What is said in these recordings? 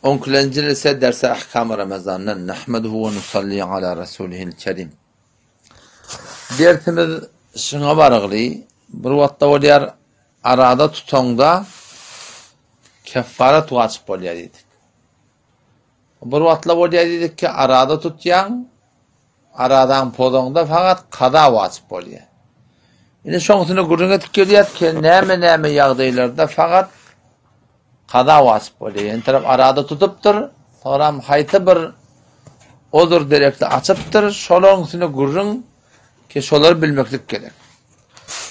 Onkilenji jelse dersi Ahkam-y Ramazandan Nahmeduhu we nusalli ala rasulihil kerim. Dersimiz şuňa barygly, bir wagtda bolýar arada tutaňda keffaret wajyp bolýar diýdik. Bir wagtlar bolýar diýdik ki, arada tutýaň, aradaň pozaňda fakat kaza wajyp bolýar. Indi şoň üstünde gürrüň edip gelýäs ki, näme-näme ýagdaýlarda fakat kaza wajyp bolýar. Ýene tarap arada tutupdyr, soňram haýsy bir ozur derekli açypdyr, şolaryň üstünde gürrüň ki, şolary bilmeklik gerek.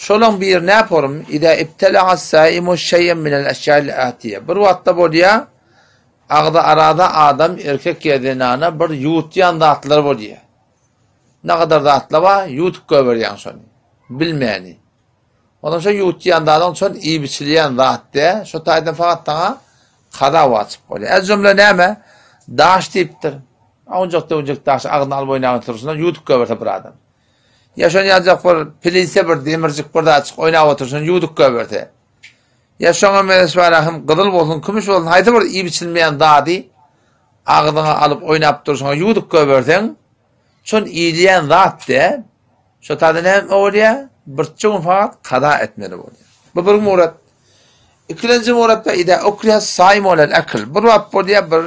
Şolaň biri näporum, Iza ibtela'a saimu şeý'en minel eşya'il atiye. Bir wagtda bolýar, Agzy arada adam erkek ýa zenana bir ýuwutýan zatlary bolýar. Nagadar zatlar bar, ýuwutyp goýberýäň şony. Bilmäni. Ondan şo ýuwutýan zadyň şol iýip içilýän zat dä, şo taýdan fakat saňa kaza wajyp bolýar. Ez jümle näme? Daş diýipdir. Awunjak-döwünjek daşy agzyna alyp oýnap oturyşyna ýuwutyp goýberse bir adam. Ýa şony ýaljak bir pilise bir demirjik bir zatjyk oýnap oturyşyna ýuwudyp goýberse. Ýa şoňa meňzeş bara hem gyzyl bolsun, kümüş bolsun, haýsy bir iýip-içilmeýän zady agzyňa alyp oýnap durşuňa ýuwdup goýberseň, şol iýilýän zat däl. Şo taýda näme bolýar? Birçe gün fakat kaza etmeli bolýar. Bu bir murat. Ikilenji muratda idä ukriha saim alel akl. Bir wagt bolýar bir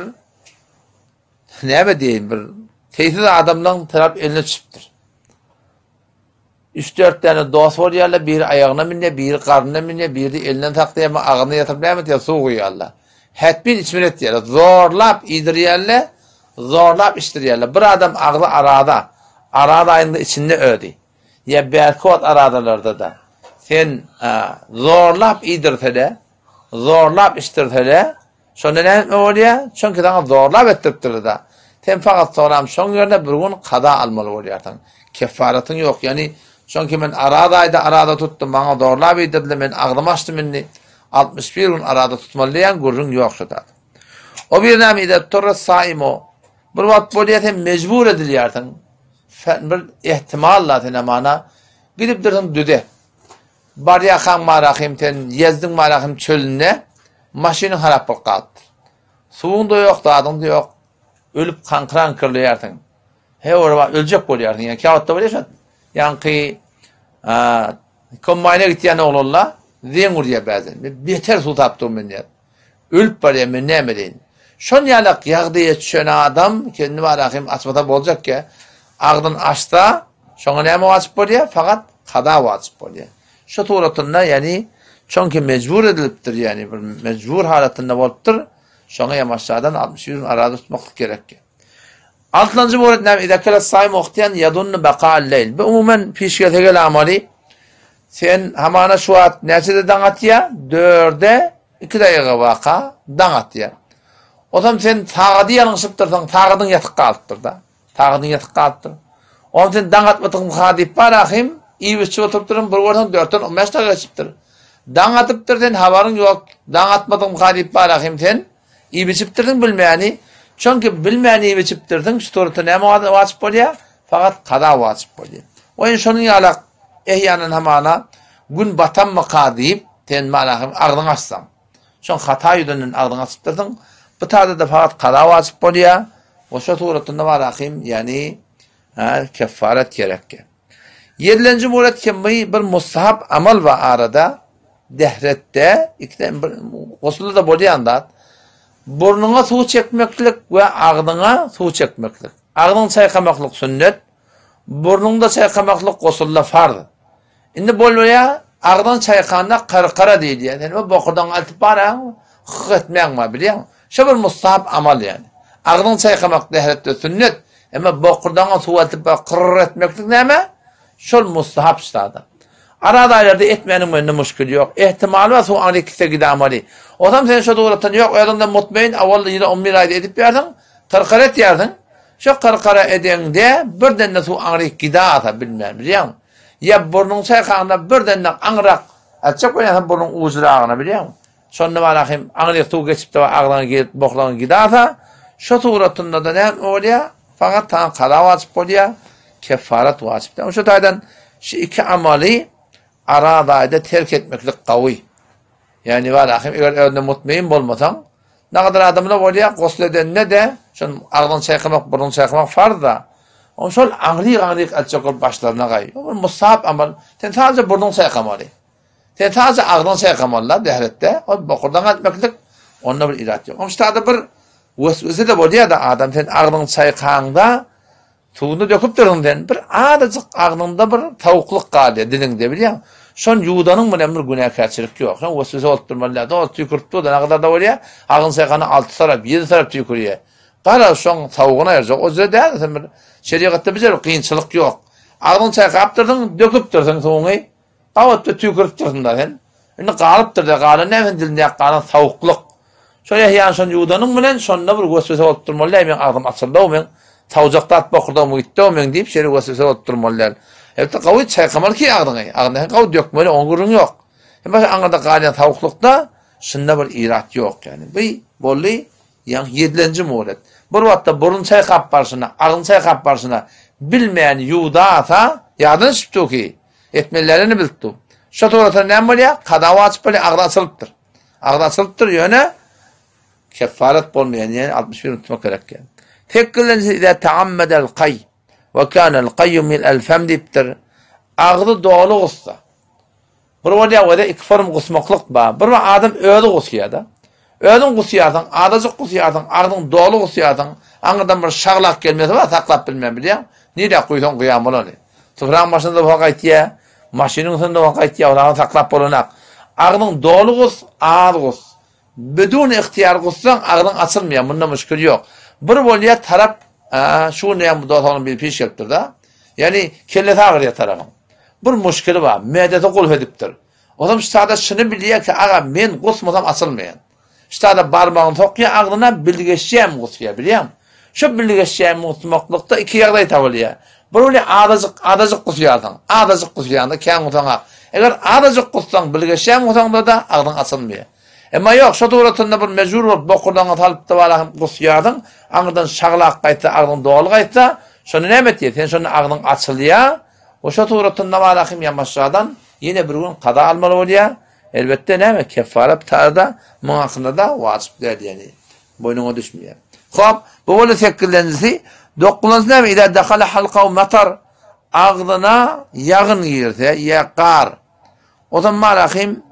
näme diýeýin bir teýsiz adamlaryň tarap eline düşüpdir. Üç-dört däne dost bolýarlar, biri aýagyna münýär, biri garnyna münýär, biri elinden saklaýar, emma agzyna ýatyryp näme etýär, suw guýýarlar. Hetmin içmeli etýärler. Zorlap iýdirýärler, zorlap içdirýärler. Bir adam agzy araza, araz aýynyň içinde özi. Ýa bärki wagt arazalarda-da. Sen zorlap iýdirse-de, zorlap içdirse-de, Şonda näme etme bolýar? Çünki saňa zorlap etdiripdirler-de. Sen fakat soram şoň ýerine bir gün kaza almaly bolýarsyň. Keffaratyň ýok. Ýagny, çünki men araz aýda araza tutdum, maňa zorlap iýdirdiler, men agzymy açdym indi. 61 gün araza tutmaly diýen gürrüň ýok şu zat. O bir näme ide turra saimo. Bir wagt bolýar sen mejbur edilýärsiň. Sen bir ihtimalla sen amana gidip dursuň düze. Barýarkaň Marahym sen Ýezdiň Marahym çölünde maşynyň harap bolup galypdyr. Suwuň-da ýok, zadyň-da ýok. Ölüp kaňkyr-aňkyrlaýarsyň. He ora bar, öljek bolýarsyň. Ýa käwagtda bolýar şo. Ýaňky kombaýna gitýän oglanlar zeň urýar bäzen. Men beter suw tapdym men diýýär. Ölüp barýan men näme edeýin. Şon ýalak ýagdaýa düşen adam kendi barahym açmasa boljak ýa. Agzyn açsa şoňa näme wajyp bolýar? Fakat kaza wajyp bolýar. Şu suratynda ýani çonki mejbur edilipdir ýani bir mejbur halatynda bolupdyr. Şoňa ýam aşadan 61 gün araza tutmaklyk gerek. Altynjy muret näme? Iza kele saim wagtyan yadunnu baqa'al leýl. Bu umuman piş gelse gel amaly. Sen hamana şu wagt näçede daň atýa? Dörde iki daýyga waka daň atýa. Ozam sen sagady ýalňyşypdyrsyň, sagadyň ýatyk galypdyr-da. Sagadyň ýatyk galypdyr. Onam sen daň atmadygyň ha diýip bar ahym, iýip-içip oturypdyrsyň, bir görseň dörtden on bäş daýyga geçipdir. Daň atypdyr, sen habaryň ýok, daň atmadygyň ha diýip bar ahym sen iýip-içipdirsiň bilmäni. Çünki bilmän iýip-içipdirsiň, şu suratda näme wajyp bolýar? Fakat kaza wajyp bolýar. Oýun şonuň ýalak Ehýanan hamana gün batanmyka diýip, sen malahym agzyňy açsaň. Şoň hata ýüzünden agzyňy açypdyrsyň. Bu taýda-da fakat kaza wajyp bolýar. We şo suratynda malahym, ýagny keffaret gerek. Ýedilenji muret kemmi bir mustahap amal bar arada, dehretde, ikiden bir gosulda-da bolýan zat. Burnuňa suw çekmeklik we agzyňa suw çekmeklik. Agzyňy çaýkamaklyk sünnet, Burnuňda çaýkamaklyk gosulda farz. Indi bolmaýa, agzyňy çaýkanda karkara diýilýär. Sen o bokurdagyňy altyp baraň, hyk etmäň bar, bilýäňmi? Şo bir mustahap amal ýaly. Agzyňy çaýkamak dähretde sünnet, emma bokurdagyňa suw eltip bar kyrr etmeklik näme? Şol mustahap ştada. Araz aýlarda etmäniň mende muşkil ýok. Ehtimal bar suw aňry gitse gidamaly. Osam sen şo duratdan ýok, özüňden mutmain awal ýyly on bir aýda edip ýarsyň, karkara etýärsiň. Şo karkara edeňde birden-de suw aňryk gidasa bilmän, bilýäňmi? Ýa burnuňy çaýkaňda birden-de aňrak açjak bolýarsyň burnuň ujuragyna, bilýäňmi? Şonda bara hem aňryk suw geçip-de agzyňa girip boklaňa gidasa, şo suratynda-da näme bolýar? Fakat saňa kaza wajyp bolýar, keffaret wajyp däl. Şo taýdan şu iki amaly Araz aýda terk etmeklik gawy. Ýagny bara hem eger özüne mutmain bolmasaň, Nagadar adamlar bolýar, gusl edende-de, şol agzyňy çaýkamak, burnuňy çaýkamak farz-da. Oň şol aňryk-aňryk etjek bolup başlaryna gaý. O bir mustahap amal. Sen sadece burnuňy çaýkamaly. Sen sadece agzyňy çaýkamaly-da zähretde. Ol bokurdaňy etmeklik, onda bir irat ýok. Oň ştada bir weswese-de bolýar-da adam, sen agzyňy çaýkaňda, Suwuny döküpdirsiň sen, bir azajyk agzyňda bir sowuklyk galýar diliňde bilýäň. Şony ýuwdanyň bilen bir günäkärçilik ýok. Şoň weswese bolup durmaly däl. Dost tüýkürip dur-da, nagadar-da bolýar, agzyny çaýkanda alty tarap, ýedi tarap tüýkürýär. Garaz, şoň sowugyny aýyrjak. O jüre däl, sen bir şerigatda bir kynçylyk ýok. Agzyňy çaýkapdyrsyň, döküpdirsiň suwuňy. Gabatda tüýküripdirsiň-dä sen. Indi galypdyr-da, galan näme sen dilindäki galan sowuklyk. Şo ýahyýany şony ýuwdanyň bilen şonda bir weswese bolup durmaly däl, meň agzym açyldy-ow, meň sowjak zat bokurdagym gitdi-ow meň diýip şeýle weswese bolup durmaly däl. Elbetde gawy çaýkamaly ki agzyňy, agzyňy hem gawy dökmeli, oňa gürrüň ýok. Emma şu aňyrda galýan sowuklykda şunda bir irat ýok ýagny. Bu boldy ýaňky ýedilenji muhlet. Bir wagtda burun çaýkap barşyna, agzyny çaýkap barşyna bilmän ýuwdasa, ýadyna düşüpdi ki, Etmelilerini bilip dur. Şo suratda näme bolýar? Kaza wajyp bolýar, agzy açylypdyr. Agzy açylypdyr, ýöne keffaret bolmaýar, ýöne 61 unutmak gerek ýa. Sekizinjisi izä taammedel kaý we kanel kaýu mil'el fem diýipdir. Agzy doly gussa. Bir bolýar wede iki form gusmaklyk bar. Bir adam özi gusýar-da. Özüň gusýarsyň, azajyk gusýarsyň, agzyň doly gusýarsyň, aňyrdan bir şaglak gelmesi bar, saklap bilmän bilýäň. Nirä guýsaň guýan bolany. Topragyň başynda bolsa gaýtýar, maşynyň üstünde bolsa gaýtýar, ol saklap bolanak. Agzyň doly gus, az gus. Bidun ygtyýar gussaň, agzyň açylmaýar, munda müşkil ýok. Bir bolýar tarap, şu gün näme bu dost-oglan biri piş gelipdir-de. Ýagny kellesi agyrýar tarapyň. Bir muşkili bar, mädesi gulp edipdir. Ozam ştada şuny bilýär ki, aga men gusmasam açylmaýan. Ştada barmagyny sokýar agzyna, bilgeşýän gusýar, bilýäňmi? Şo bilgeşýän gusmaklykda iki ýagdaý tapylýar. Bir bolýar azajyk, azajyk gusýarsyň. Azajyk gusýaňda kän gusaňak. Eger azajyk gussaň, bilgeşýän gusaňda-da agzyň açylmaýar. Emma ýok, şo suratynda bir mejbur bolup bokurdagyňa salyp-da bala hem gusýarsyň, aňyrdan şaglap gaýtsa, agzyň doly gaýtsa, şonda näme etýär? Sen şonda agzyň açylýar, we şo suratynda bala hem ýamaşjadan Ýene bir gün kaza almaly bolýar. Elbetde näme keffaret bitarda muň hakynda-da wajyp däl ýagny boýnuňa düşmeýär. Hop, bu boldy sekizlenjisi. Dokuzynjysy näme? Iza dahala halkahu matar agzyna ýagyn girse ýa gar. Ozan marahym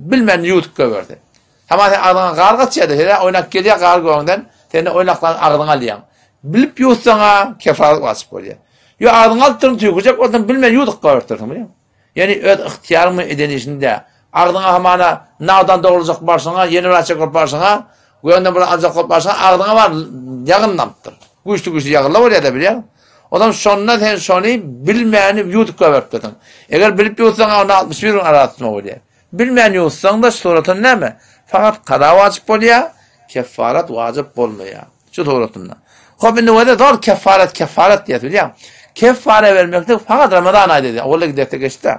bilmän ýuwutyp goýberse. Hama sen agzyňa gar gaçýar-da, sen oýnap gelýär gar göňden, sen oýnaklan agzyňa alýaň. Bilip ýuwutsaň-a kefaret wajyp bolýar. Ýo agzyňa alypdyryn tüýkürjek bolsaň bilmän ýuwudyp goýberipdirsiň bilýäňmi? Ýöne öz ygtyýaryň bilen eden işiňde, agzyňa hamana nagdan dogruljak barşyňa, ýene bir açjak bolup barşyňa, göwünden bir aljak bolup barşyňa, agzyňa bar ýagyn damypdyr. Güýçli-güýçli ýagynlar bolýar-da bilýäň. Onam şonda sen şony bilmäni ýuwdup goýberipdirsiň. Eger bilip ýuwutsaň, onda 61 gün araza tutmak bolýar. Bilmän ýuwutsaň-da suratynda näme? Fakat kaza wajyp bolýar, keffaret wajyp bolmaýar. Şu suratynda. Hop indi wede zor keffaret keffaret diýýäs bilýäň. Keffare bermeklik fakat Ramazan aýda diýýär. Owalda giderse geçdi.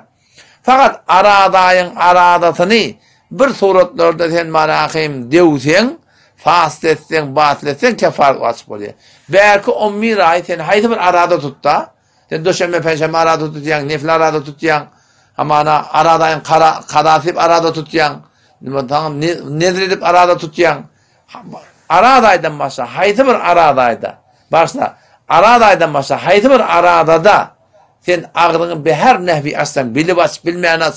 Fakat aradaýyň aradasyny bir suratlarda sen marahym döwseň, fast etseň, batyl etseň keffaret wajyp bolýar. Bärki 11 aý sen haýsy bir arada tutda, sen duşenbe, penşenbe arada tutýaň, nefil arada tutýaň, hamana aradaýyň kazasy diýip arada tutýaň, nezr edip arada tutýaň. Araz aýdan başga haýsy bir araz aýda, başla, araz aýdan başga haýsy bir arazada sen agzyňy behar nehwi açsaň, bilip aç, bilmän aç,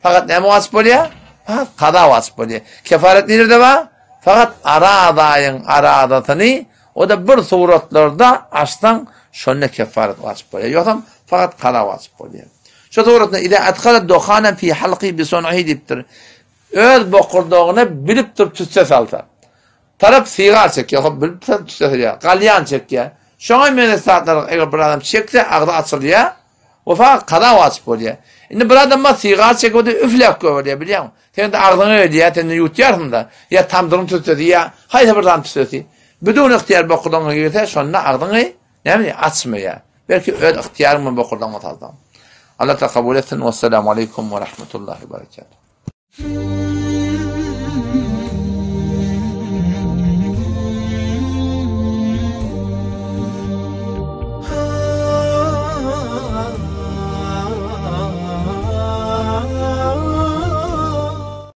fakat näme açyp bolýar? Fakat kaza açyp bolýar. Kefaret nirede bar? Fakat araz aýyň arazasyny o-da bir suratlarda açsaň, şonda kefaret açyp bolýar. Ýogsam fakat kaza açyp bolýar. Şu suratda iza adhala duhanan fi halqi bi sun'ihi diýipdir. Öz bokurdagyna bilip durup tüsse salsa. Tarap sigar çekýär, hop bilip durup tüsse salýar, galýan çekýär. Şoňa meňzeş zatlar eger bir adam çekse agzy açylýar we fakat kaza wajyp bolýar. Indi bir adam bar sigar çekip otyr üfläp goýberýär bilýäňmi? Seň-de agzyňa gelýär, sen-de ýutýarsyň-da. Ýa tamdyryň tüssesi ýa haýsy bir zadyň tüssesi. Bidun ygtyýar bokurdagyňa girse şonda agzyňy näme açmaýar. Belki öz ygtyýaryň bilen bokurdagyňa salsaň. Allah kabul etsin. Wessalamu aleýkum we rahmetullahi we berekatuh.